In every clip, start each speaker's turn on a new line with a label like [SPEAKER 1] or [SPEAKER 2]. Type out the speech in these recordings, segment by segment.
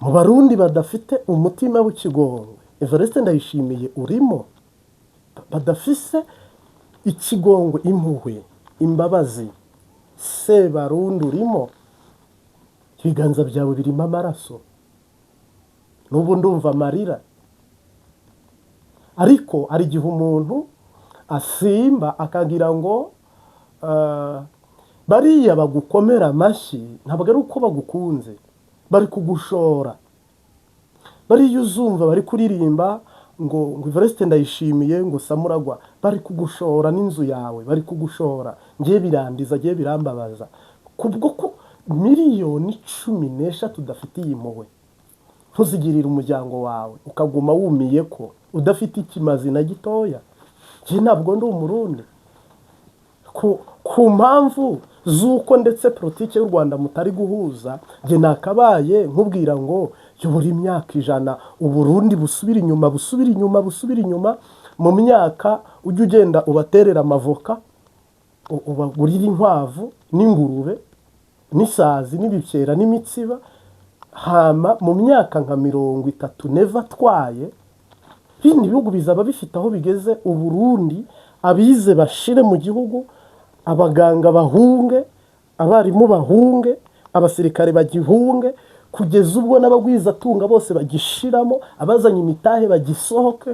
[SPEAKER 1] Mu Barundi badafite umutima w'ikigongwe, Evariste Ndayishimiye urimo, badafise ikigongwe, impuhwe, imbabazi. Sebarundi urimo, ibiganza byawe birimo amaraso. N'ubu ndumva amarira. Ariko hari igihe umuntu asimba akagira ngo bariya bagukomera amashyi ntabwo ari uko bagukunze, bari kugushora. Bariya uzumva bari kuririmba ngo Evariste Ndayishimiye, ngo Samuragwa, bari kugushora n'inzu yawe, bari kugushora. Ngiye birandiza, ngiye birambabaza kubwo ko miliyoni 13 udafitiye impuhwe, ntuzigirire umuryango wawe, ukaguma wumiye ko udafite ikimazi na gitoya. Njye ntabwo ndi Umurundi ku mpamvu z'uko ndetse politiki y'u Rwanda mutari guhuza. Njye nakabaye nkubwira ngo yobora imyaka 100, Uburundi busubire inyuma, busubire inyuma, busubire inyuma mu myaka. Ujye ugenda ubaterera amavoka, ubagurire inkwavu n'ingurube n'isazi n'ibikera n'imitsiba. Hama mu myaka nka 30 Neva atwaye, bindi bihugu bizaba bifite aho bigeze. Uburundi abize bashire mu gihugu, abaganga bahunge, abarimu bahunge, abasirikare bagihunge, kugeza ubwo n'abagwizatunga bose bagishiramo, abazanye imitahe bagisohoke.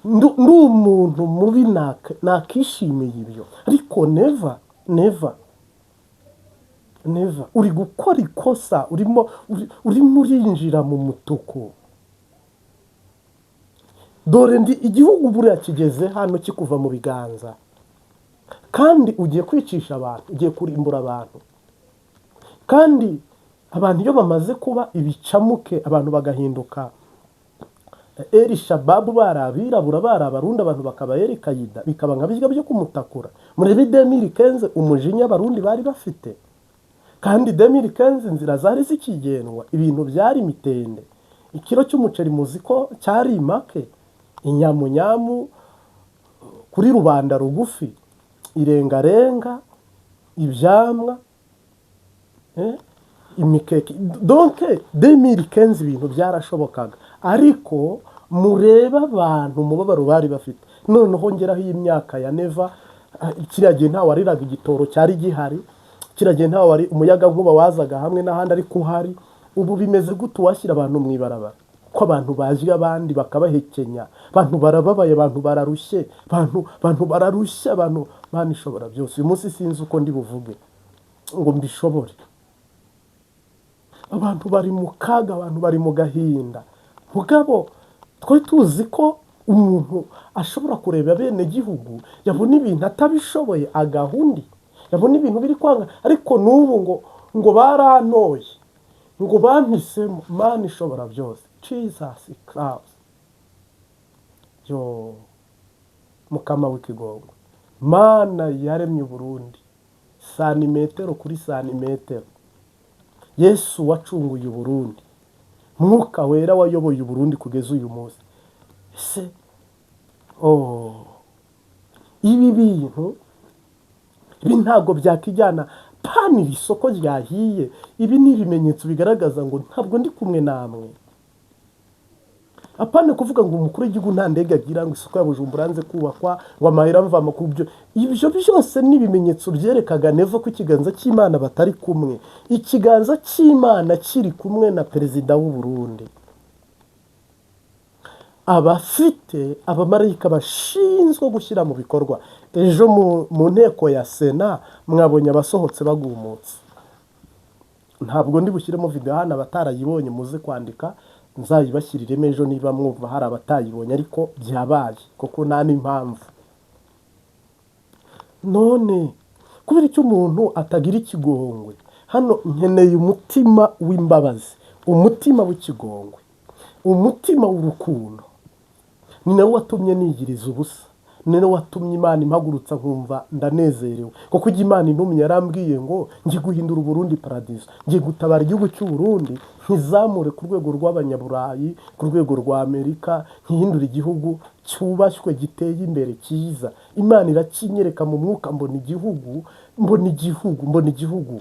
[SPEAKER 1] Ndi umuntu mubi nakishimiye ibyo, ariko never, never, never. Uri gukora ikosa, urimo urinjira mu mutuku. Dore ndi igihugu buriya kigeze hano kikuva mu biganza, kandi ugiye kwicisha abantu, ugiye kurimbura abantu. Kandi abantu iyo bamaze kuba ibicamuke, abantu bagahinduka eri Shababu, bari abirabura, bari Abarundi, abantu bakaba eri Kayida, bikaba nka birya byo kumutakura. Murebe 2015, umujinya Abarundi bari bafite. Kandi 2015 inzira zari zikigendwa, ibintu byari imitende, ikiro cy'umuceri muzi ko cyari make, inyamunyamu kuri rubanda rugufi, irengarenga, ibyamwa, imikeke. Donc 2015 ibintu byarashobokaga. Ariko murebe abantu umubabaro bari bafite. Noneho ngeraho iyi myaka ya Neva. Kiriya gihe ntawe wariraga, igitoro cyari gihari. Kiriya gihe ntawe wari umuyaga nkuba wazaga hamwe n'ahandi, ariko uhari. Ubu bimeze gute? Uwashyira abantu mu ibarabara, ko abantu baje abandi bakabahekenya? Abantu barababaye, abantu bararushye, abantu bararushye, abantu. Mana ishobora byose, uyu munsi sinzi uko ndi buvuge ngo mbishobore. Abantu bari mu kaga, abantu bari mu gahinda. Mugabo twari tuzi ko umuntu ashobora kureba bene gihugu, yabona ibintu atabishoboye agaha undi, yabona ibintu biri kwanga. Ariko n'ubu ngo barantoye, ngo bampisemo. Mana ishobora byose, Jesus Christ, yo Mukama w'ikigongwe, Mana yaremye Uburundi santimetero kuri santimetero, Yesu wacunguye Uburundi, Mwuka Wera wayoboye Uburundi kugeza uyu munsi. Ese oh, ibi bintu, ibi ntabwo byakijyana panira isoko ryahiye. Ibi ni ibimenyetso bigaragaza ngo ntabwo ndi kumwe namwe. Apana kuvuga ngo umukuru w'igihugu nta ndege agira, ngo isoko ya Bujumbura yanze kubakwa, ngo amahera mvama ku byo. Ibyo byose ni ibimenyetso byerekaga Neva ko ikiganza cy'Imana batari kumwe. Ikiganza cy'Imana kiri kumwe na perezida w'u Burundi, abafite abamarayika bashinzwe gushyira mu bikorwa. Ejo mu nteko ya Sena mwabonye abasohotse bagumutse. Ntabwo ndi bushyiremo video hano, abatarayibonye muze kwandika nzayibashyiriremo ejo niba mwumva hari abatayibonye. Ariko byabaye kuko nta n'impamvu. None kubera icyo umuntu atagira ikigongwe? Hano nkeneye umutima w'imbabazi, umutima w'ikigongwe, umutima w'urukundo. Ni nawe watumye nigiriza ubusa, ni nawe watumye Imana impagurutsa nkumva ndanezerewe, kuko ujya Imana intumye yarambwiye ngo ngiye guhindura Uburundi paradiso, ngiye gutabara igihugu cy'u Burundi, nkizamure ku rwego rw'Abanyaburayi, ku rwego rwa Amerika, nkihindure igihugu cyubashywe, giteye imbere, cyiza. Imana irakinyereka mu mwuka, mbona igihugu, mbona igihugu, mbona igihugu.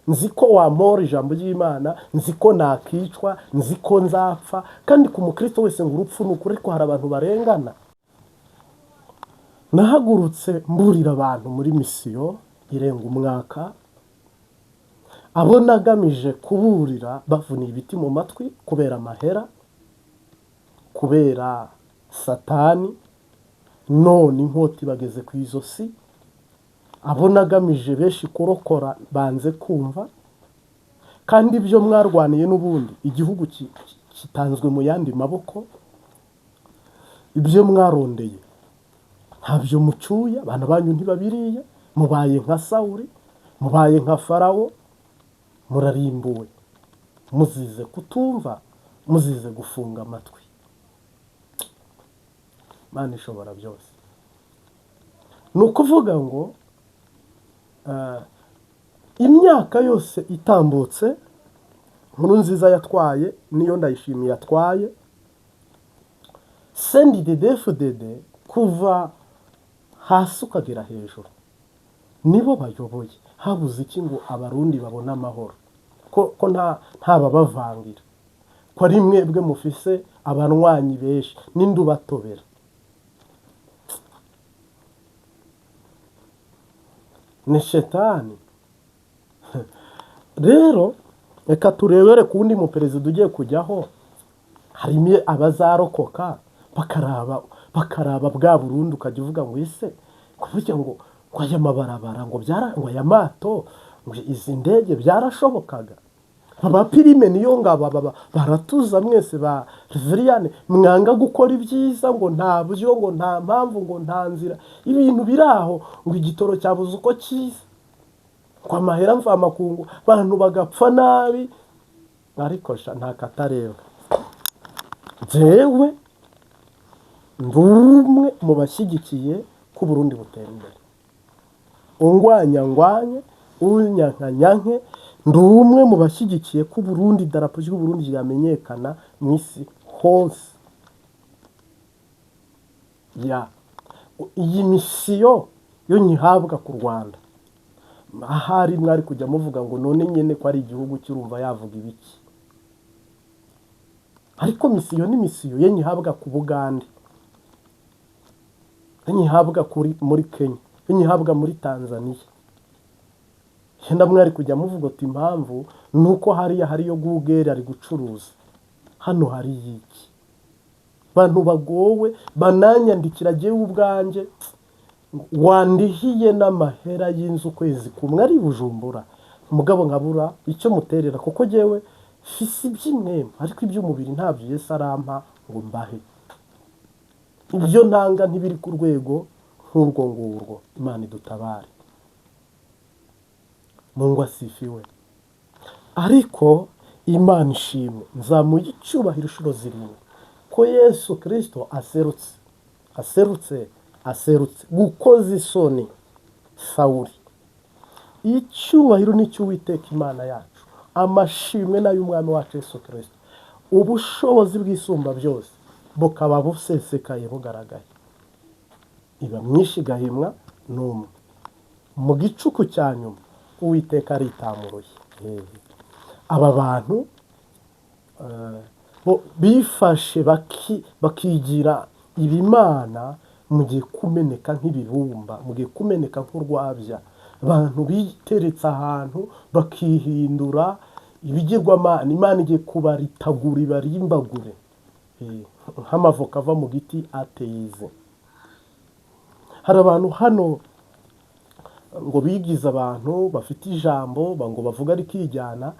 [SPEAKER 1] Nzi ko wampora ijambo ry'Imana, nzi ko nakicwa, nzi ko nzapfa, kandi ku mukristo wese ngo urupfu ni ukuri, ariko hari abantu barengana. Nahagurutse mburira abantu muri misiyo irenga umwaka, abo nagamije kuburira bavuniye ibiti mu matwi kubera amahera, kubera Satani, none inkota ibageze ku izosi. Abo nagamije benshi kurokora banze kumva, kandi ibyo mwarwaniye n'ubundi igihugu kitanzwe mu yandi maboko. Ibyo mwarondeye ntabyo mucyuye, abana banyu ntibabiriye, mubaye nka Sawuri, mubaye nka Farawo, murarimbuwe, muzize kutumva, muzize gufunga amatwi. Imana ishobora byose. Ni ukuvuga ngo imyaka yose itambutse, Nkurunziza yatwaye, niyo Ndayishimiye yatwaye, CNDD-FDD kuva hasi ukagera hejuru nibo bayoboye. Habuze iki ngo Abarundi babone amahoro? Ko nta babavangira, ko ari mwebwe mufise abanywanyi benshi n'indubatobera? Ni shetani. Rero reka turebere ku wundi muperezida ugiye kujyaho, harimo abazarokoka bakaraba bwa Burundi, ukajya uvuga ngo ese kuburyo ngo aya mabarabara, ngo byara, ngo aya mato, ngo izi ndege byarashobokaga? Abapirime niyo ngabo baba baratuza mwese ba Reveriyane mwanga gukora ibyiza, ngo nta buryo, ngo nta mpamvu, ngo nta nzira, ibintu biri aho, ngo igitoro cyabuze uko kiza, ngo amahera mvamakungu, abantu bagapfa nabi. Ariko sha nta katareba. Jewe ndi umwe mu bashyigikiye ko Burundi butera imbere. Ungwanya ngwanye, unyankanyanke, ndi umwe mu bashyigikiye ko Burundi, idarapo ry'u Burundi ryamenyekana mu isi hose. Ya iyi misiyo yo nyihabwa ku Rwanda, ahari mwari kujya muvuga ngo none nyine ko ari igihugu cy'urumva yavuga ibiki, ariko misiyo ni misiyo ye nyihabwa ku Bugande, ye nyihabwa kuri muri Kenya, ye nyihabwa muri Tanzania. Yenda mwari kujya muvuga ati impamvu ni uko hariya hariyo Google ari gucuruza, hano hari iki? Bantu bagowe bananyandikira, jyewe ubwanjye wandihiye n'amahera y'inzu ukwezi kumwe ari Bujumbura, umugabo nkabura icyo muterera, kuko jyewe fise iby'imwema, ariko iby'umubiri ntabyo Yesu arampa ngo mbahe. Ibyo ntanga ntibiri ku rwego nk'urwo ngurwo. Imana idutabare. Mungu asifiwe. Ariko Imana ishimwe, nzamuye icyubahiro inshuro zirindwi ko Yesu Kirisito aserutse, aserutse, aserutse gukoza isoni Sawuri. Icyubahiro ni icy'Uwiteka Imana yacu, amashimwe n'ay'Umwami wacu Yesu Kirisito. Ubushobozi bw'Isumba byose bukaba busesekaye bugaragaye. Iba myinshi igahimwa n'umwe. Mu gicuku cya nyuma Uwiteka aritamuruye. Aba bantu bo bifashe bakigira ibimana, mugiye kumeneka nk'ibibumba, mugiye kumeneka nk'urwabya. Abantu biteretse ahantu bakihindura ibigirwamana, Imana igiye kubaritagura ibarimbagure nk'amavoka ava mu giti ateze. Hari abantu hano ngo bigize abantu bafite ijambo, ngo bavuga rikijyana.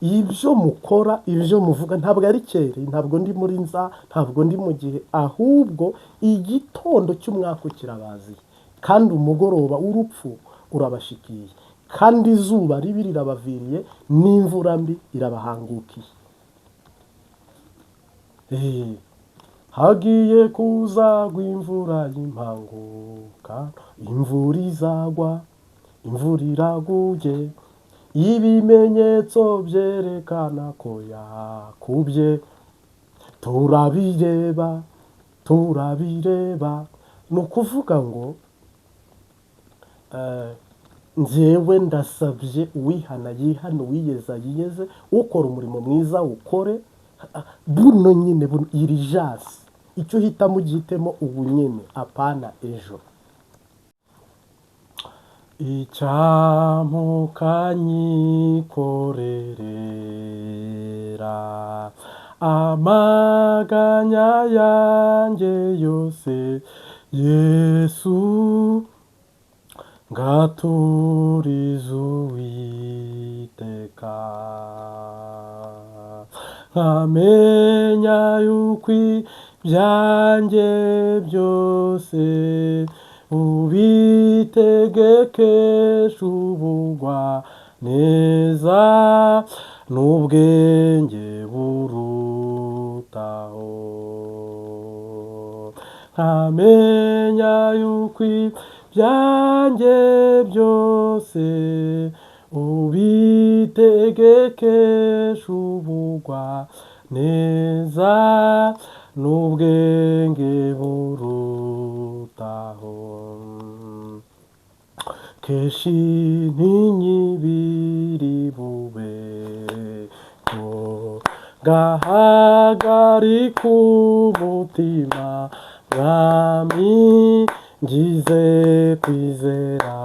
[SPEAKER 1] Ibyo mukora, ibyo muvuga ntabwo ari kera, ntabwo ndi muri nza, ntabwo ndi mu gihe, ahubwo igitondo cy'umwaka kirabaziye, kandi umugoroba w'urupfu urabashikiye, kandi izuba ribi rirabaviriye, n'imvura mbi irabahangukiye. Hagiye kuzagwa imvura y'impanguka, imvura izagwa, imvura iraguye, ibimenyetso byerekana ko yakubye, turabireba, turabireba. Ni ukuvuga ngo Njyewe ndasabye, uwihana yihana, uwiyeza yiyeze, ukora umurimo mwiza ukore buno nyine buno iri jasi. Icyo uhitamo ugihitemo ubu nyine, apana ejo. Icyampa ukanyikorerera amaganya yanjye yose, Yesu, ngaturiza Uwiteka, nkamenya yuko ibyanjye byose ubitegekesha ubugwa neza n'ubwenge burutaho, nkamenya yuko ibyanjye byose ubitegekesha ubugwa neza n'ubwenge burutaho. Kenshi ntinyibiri bubeko, ngahagarika umutima, Mwami, ngize kwizera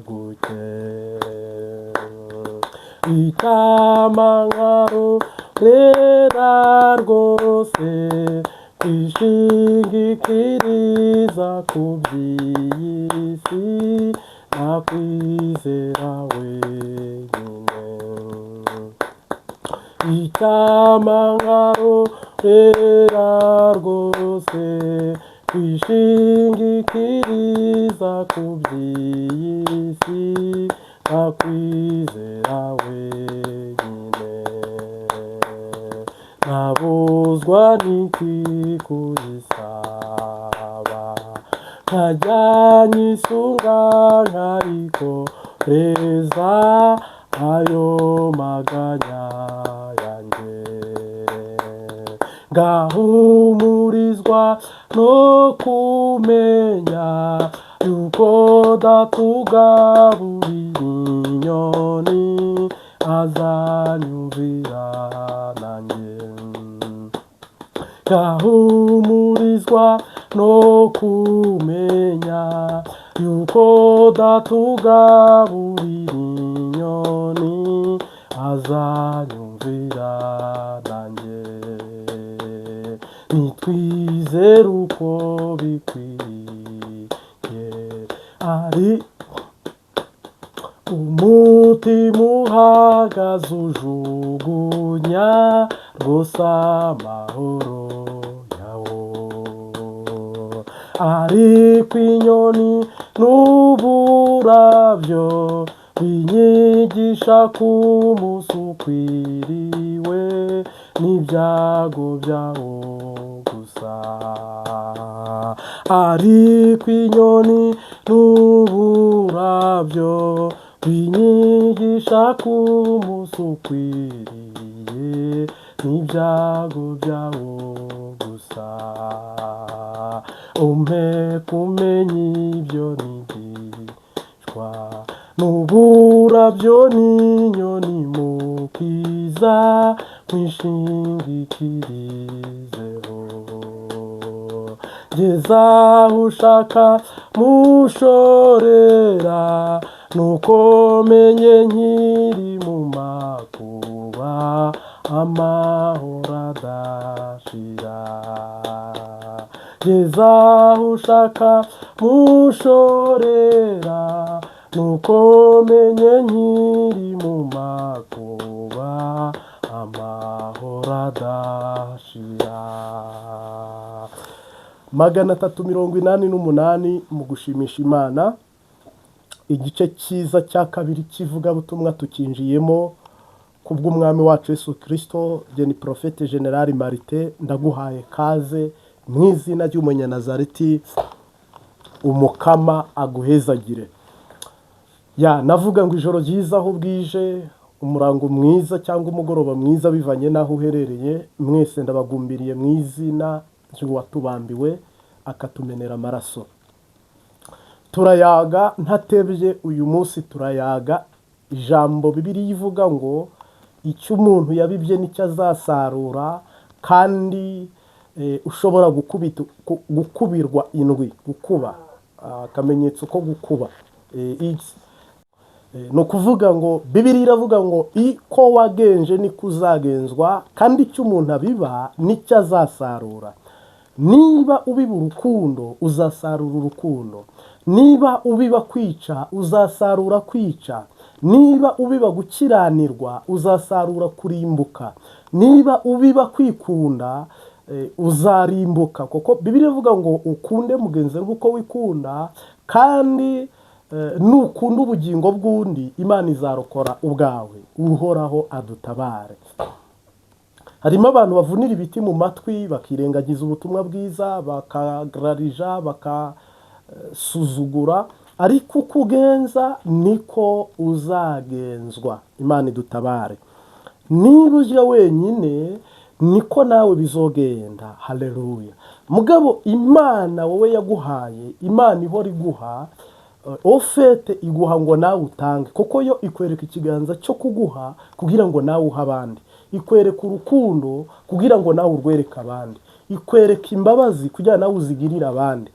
[SPEAKER 1] guke. Icyampa nkarorera rwose kwishingikiriza ku by'iyi si, nakwizera wenyine. Icyampa nkarorera rwose kwishingikiriza ku by'iyi si, nakwizera wenyine. Nabuzwa n'iki kuyisaba, nkajya nyisunga, nkayikoreza ayo maganya yanjye, ngahumurizwa no kumenya yuko Data ugaburira inyoni azanyumvira nanjye, ngahumurizwa no kumenya yuko Data ugaburira inyoni azanyumvira nanjye. Nitwizere uko bikwiye, ari umutima uhagaze ujugunya rwose amahoro yawo, ariko inyoni n'uburabyo binyigisha ko umunsi ukwiriwe n'ibyago byawo gusa, ariko inyoni n'uburabyo binyigisha ko umunsi ukwiriye n'ibyago byawo gusa. Umpe kumenya ibyo nigishwa n'uburabyo n'inyoni, Mukiza, nkwishingikirizeho. Ngeza aho ushaka mushorera, nuko menye nkiri mu makuba amahoro adashira. Ngeza aho ushaka mushorera, nuko menye nkiri mu makuba amahoro adashira. 388 mu gushimisha Imana. Igice cyiza cya kabiri cy'ivugabutumwa tukinjiyemo kubw'Umwami wacu Yesu Kirisito. Ni Prophète Général Marite, ndaguhaye kaze mu izina ry'Umunyanazareti. Umukama aguhezagire. Ya, navuga ngo ijoro ryiza aho bwije, umurango mwiza cyangwa umugoroba mwiza bivanye n'aho uherereye. Mwese ndabagumbiriye mu izina ry'uwatubambiwe akatumenera amaraso. Turayaga ntatebye uyu munsi, turayaga ijambo Bibiliya ivuga ngo icyo umuntu yabibye nicyo azasarura, kandi ushobora gukubirwa indwi, gukuba, akamenyetso ko gukuba. X. Ni ukuvuga ngo Bibiliya iravuga ngo iko wagenje niko uzagenzwa, kandi icyo umuntu abiba nicyo azasarura. Niba ubiba urukundo, uzasarura urukundo. Niba ubiba kwica, uzasarura kwica. Niba ubiba gukiranirwa, uzasarura kurimbuka. Niba ubiba kwikunda, uzarimbuka, kuko Bibiliya ivuga ngo ukunde mugenzi wawe nk'uko wikunda, kandi nukunda ubugingo bw'undi, Imana izarokora ubwawe. Uhoraho adutabare. Harimo abantu bavunira ibiti mu matwi, bakirengagiza ubutumwa bwiza, bakagararija, bakasuzugura, ariko uko ugenza niko uzagenzwa. Imana idutabare. Niba ujya wenyine, niko nawe bizogenda. Haleluya! Mugabo Imana wowe yaguhaye, Imana ihora iguha au fait, iguha ngo nawe utange, kuko yo ikwereka ikiganza cyo kuguha kugira ngo nawe uhe abandi, ikwereka urukundo kugira ngo nawe urwereke abandi, ikwereka imbabazi kugira ngo nawe uzigirire abandi,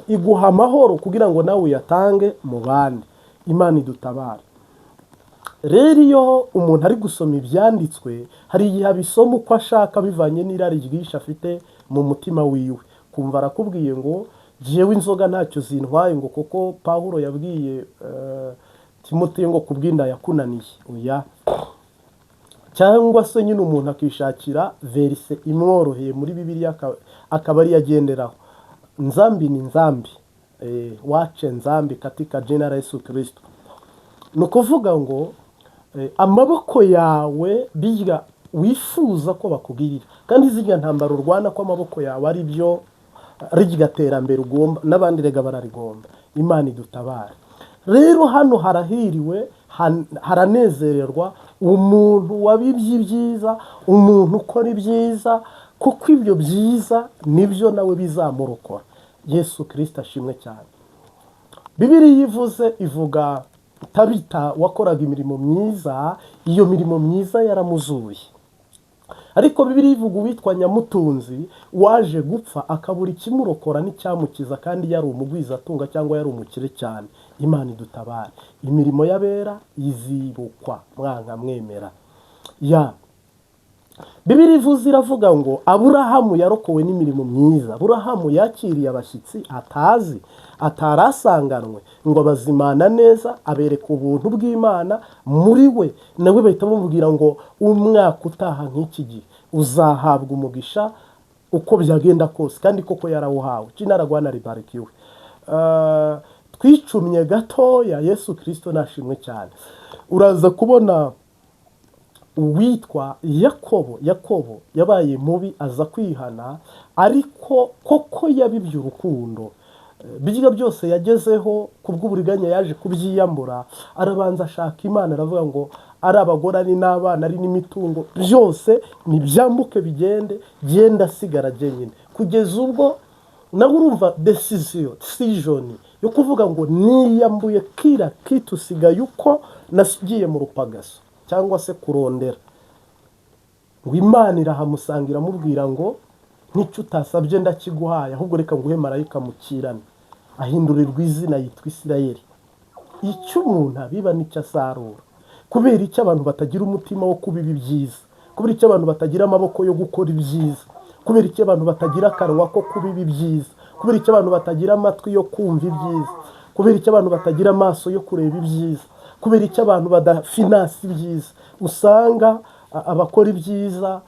[SPEAKER 1] iguha amahoro kugira ngo nawe uyatange mu bandi. Imana idutabare. Rero iyo umuntu ari gusoma ibyanditswe, hari igihe abisoma uko ashaka bivanye n'irari ryinshi afite mu mutima wiwe. Kumva arakubwiye ngo jyewe inzoga ntacyo zintwaye, ngo kuko Pawulo yabwiye Timoteyo ngo kubw'inda yakunaniye. Oya. Cyangwa se nyine umuntu akishakira verset imworoheye muri Bibiliya, akaba ariyo agenderaho. Nzambi ni nzambi. Wache nzambi katika jina la Yesu Kristo. Ni ukuvuga ngo amaboko yawe birya wifuza ko bakugirira, kandi zirya ntambaro urwana ko amaboko yawe ari byo rirya terambere ugomba, n'abandi rega bararigomba. Imana idutabare. Rero hano harahiriwe, haranezererwa umuntu wabibye ibyiza, umuntu ukora ibyiza, kuko ibyo byiza nibyo nawe bizamurokora. Yesu Kirisita ashimwe cyane. Bibiliya ivuze, ivuga Tabita wakoraga imirimo myiza, iyo mirimo myiza yaramuzuye. Ariko Bibiliya ivuga uwitwa Nyamutunzi waje gupfa, akabura ikimurokora n'icyamukiza, kandi yari umugwizatunga cyangwa yari umukire cyane. Imana idutabare. Imirimo y'abera izibukwa mwanka mwemera. Ya Bibiliya ivuze, iravuga ngo Aburahamu yarokowe n'imirimo myiza. Aburahamu yakiriye abashyitsi atazi, atarasanganwe, ngo abazimana neza, abereka ubuntu bw'Imana muri we. Nawe bahita bamubwira ngo umwaka utaha nk'iki gihe uzahabwa umugisha uko byagenda kose, kandi koko yarawuhawe. Jina la Bwana libarikiwe. Twicumye gatoya. Yesu Kirisito nashimwe cyane. Uraza kubona uwitwa Yakobo. Yakobo yabaye mubi, aza kwihana, ariko koko yabibye urukundo. Birya byose yagezeho kubw'uburiganya yaje kubyiyambura. Arabanza ashaka Imana, aravuga ngo ari abagore, ari n'abana, ari n'imitungo, byose nibyambuke bigende, genda asigara jyenyine. Kugeza ubwo nawe urumva decision yo kuvuga ngo niyambuye kila kitu, usigaye uko nasigiye mu rupagaso cyangwa se kurondera, ngo Imana irahamusanga, iramubwira ngo n'icyo utasabye ndakiguhaye, ahubwo reka nguhe marayika mukirane. Ahindurirwa izina, yitwa Isirayeli. Icyo umuntu abiba nicyo asarura. Kubera icyo abantu batagira umutima wo kubiba ibyiza? Kubera icyo abantu batagira amaboko yo gukora ibyiza? Kubera icyo abantu batagira akanwa ko kubiba ibyiza? Kubera icyo abantu batagira amatwi yo kumva ibyiza? Kubera icyo abantu batagira amaso yo kureba ibyiza? Kubera icyo abantu badafinansa ibyiza? Usanga abakora ibyiza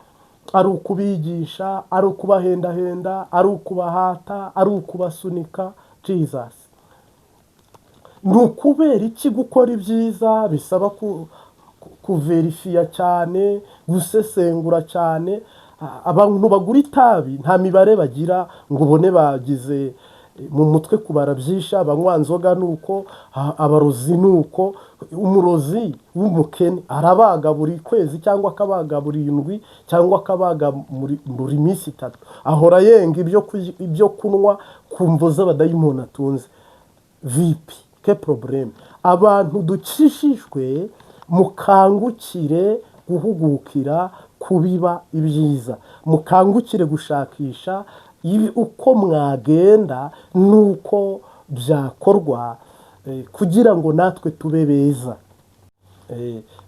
[SPEAKER 1] ari ukubigisha, ari ukubahendahenda, ari ukubahata, ari ukubasunika. Jesus! Ni ukubera iki gukora ibyiza bisaba kuverifiya cyane, gusesengura cyane? Abantu bagura itabi nta mibare bagira ngo ubone bagize mu mutwe kubara byinshi. Abanywa nzoga ni uko, abarozi ni uko. Umurozi w'umukene arabaga buri kwezi, cyangwa akabaga buri ndwi, cyangwa akabaga buri minsi 3. Ahora yenga ibyo kunywa ku mvo z'abadayimoni atunze. Vipi ke problème? Abantu dukishijwe, mukangukire guhugukira kubiba ibyiza, mukangukire gushakisha ibi uko mwagenda n'uko byakorwa kugira ngo natwe tube beza.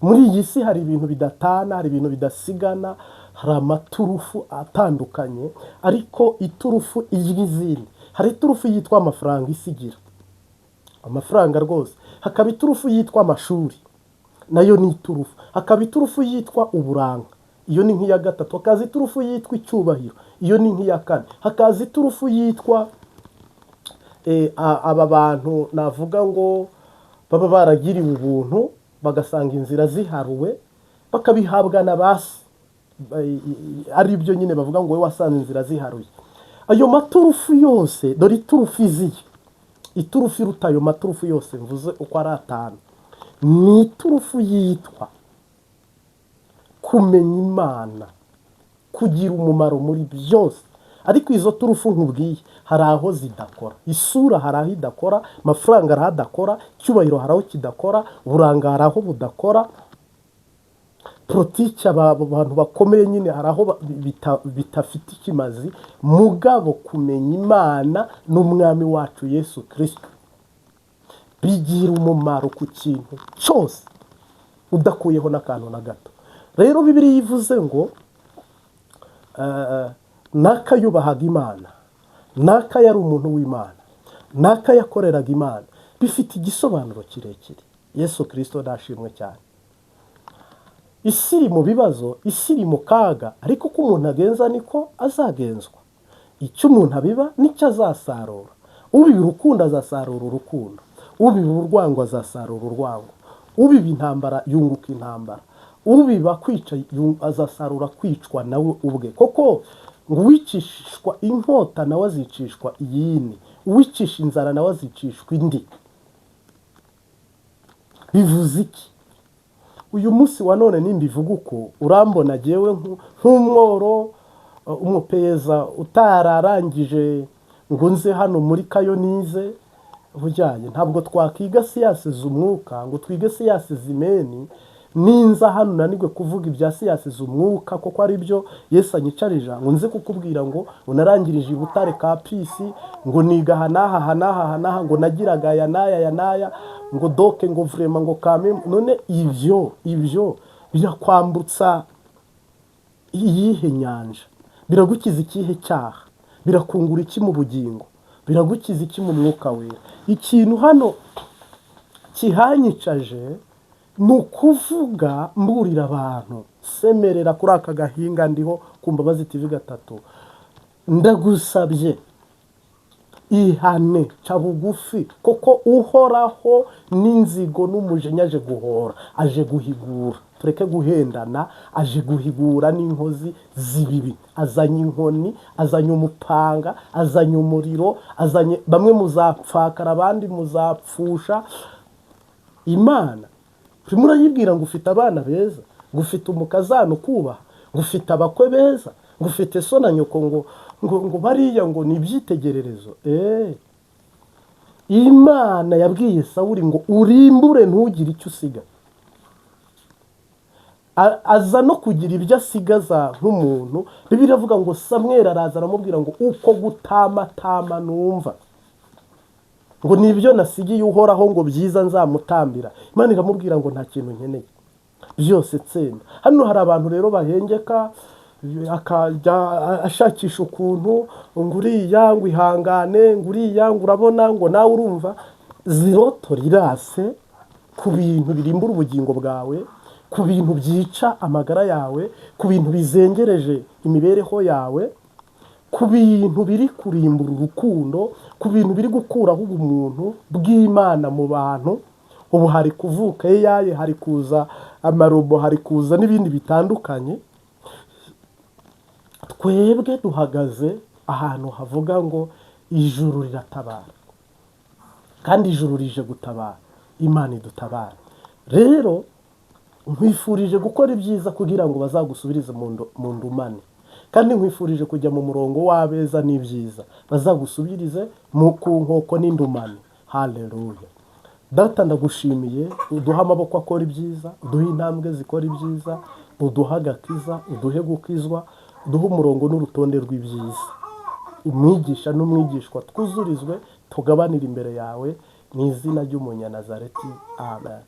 [SPEAKER 1] Muri iyi si hari ibintu bidatana, hari ibintu bidasigana, hari amaturufu atandukanye, ariko iturufu irya izindi, hari iturufu yitwa amafaranga, isigira amafaranga rwose, hakaba iturufu yitwa amashuri, nayo ni iturufu, hakaba iturufu yitwa uburanga, iyo ni nk'iya gatatu, hakaza iturufu yitwa icyubahiro, iyo ni nk'iya kane, hakaza iturufu yitwa aba bantu navuga ngo baba baragiriwe ubuntu, bagasanga inzira ziharuwe, bakabihabwa na ba se, ari byo nyine bavuga ngo wowe wasanze inzira ziharuye. Ayo maturufu yose, dore iturufu iziye, iturufu iruta ayo maturufu yose mvuze uko ari atanu, ni iturufu yitwa kumenya Imana, kugira umumaro muri byose. Ariko izo turufu nkubwiye hari aho zidakora. Isura hari aho idakora, amafaranga hari aho adakora, icyubahiro hari aho kidakora, uburanga hari aho budakora, politiki, aba bantu bakomeye nyine hari aho bitafite ikimazi. Mugabo kumenya Imana n'Umwami wacu Yesu Kirisito bigira umumaro ku kintu cyose, udakuyeho n'akantu na gato. Rero Bibiliya ivuze ngo naka yubahaga Imana, naka yari umuntu w'Imana, naka yakoreraga Imana, bifite igisobanuro kirekire. Yesu Kirisito ndashimwe cyane. Isi iri mu bibazo, isi iri mu kaga, ariko uko umuntu agenza niko azagenzwa. Icyo umuntu abiba nicyo azasarura. Ubiba urukundo azasarura urukundo, ubiba urwango azasarura urwango, ubiba intambara yunguka intambara, ubiba kwica azasarura kwicwa nawe ubwe. Koko ngo uwicishwa inkota nawe azicishwa iyindi, uwicisha inzara nawe azicishwa indi. Bivuze iki? Uyu munsi wa none nimbivuga uko urambona, jyewe nk'umworo, umupeyeza utararangije ngo nze hano muri kayo nize bujyanye, ntabwo twakwiga sciences z'umwuka ngo twige sciences humaines. Ninza hano nanigwe kuvuga ibya sciences z'umwuka, kuko ari byo Yesu anyicarija, ngo nze kukubwira ngo unarangirije i Butare ka pisi, ngo niga aha n'aha, aha n'aha, aha n'aha, ngo nagiraga aya n'aya, aya n'aya, ngo donc ngo vraiment ngo kame. None ibyo birakwambutsa iyihe nyanja? Biragukiza ikihe cyaha? Birakungura iki mu bugingo? Biragukiza iki mu Mwuka Wera? Ikintu hano kihanyicaje ni ukuvuga mburira abantu, semerera kuri aka gahinga ndiho ku Mbabazi TV gatatu: ndagusabye, ihane, ca bugufi, kuko Uhoraho n'inzigo n'umujinya aje guhora, aje guhigura. Tureke guhendana, aje guhigura n'inkozi z'ibibi. Azanye inkoni, azanye umupanga, azanye umuriro, azanye bamwe muzapfakara, abandi muzapfusha. Imana urimo urayibwira ngo ufite abana beza, ngo ufite umukazana ukubaha, ngo ufite abakwe beza, ngo ufite so na nyoko, ngo bariya ngo ni ibyitegererezo. Imana yabwiye Sawuri ngo urimbure, ntugire icyo usiga. Aza no kugira ibyo asigaza nk'umuntu. Bibiliya iravuga ngo Samweli araza aramubwira ngo uko gutamatama numva ngo nibyo nasigiye Uhoraho ngo byiza nzamutambira. Imana iramubwira ngo nta kintu nkeneye, byose tsemba. Hano hari abantu rero bahengeka, akajya ashakisha ukuntu ngo uriya ngo ihangane, ngo uriya ngo urabona, ngo nawe urumva ziroto rirase ku bintu birimbura ubugingo bwawe, ku bintu byica amagara yawe, ku bintu bizengereje imibereho yawe, ku bintu biri kurimbura urukundo, ku bintu biri gukuraho ubumuntu bw'Imana mu bantu. Ubu hari kuvuka AI, hari kuza amarobo, hari kuza n'ibindi bitandukanye. Twebwe duhagaze ahantu havuga ngo ijuru riratabara, kandi ijuru rije gutabara. Imana idutabara. Rero nkwifurije gukora ibyiza kugira ngo bazagusubirize mu ndumane, kandi nkwifurije kujya mu murongo w'abeza n'ibyiza, bazagusubirize mu ku nkoko n'indumane. Haleluya. Data, ndagushimiye. Uduhe amaboko akora ibyiza, uduhe intambwe zikora ibyiza, uduhe agakiza, uduhe gukizwa, uduhe umurongo n'urutonde rw'ibyiza. Umwigisha n'umwigishwa twuzurizwe, tugabanire imbere yawe, mu izina ry'Umunyanazareti, amen.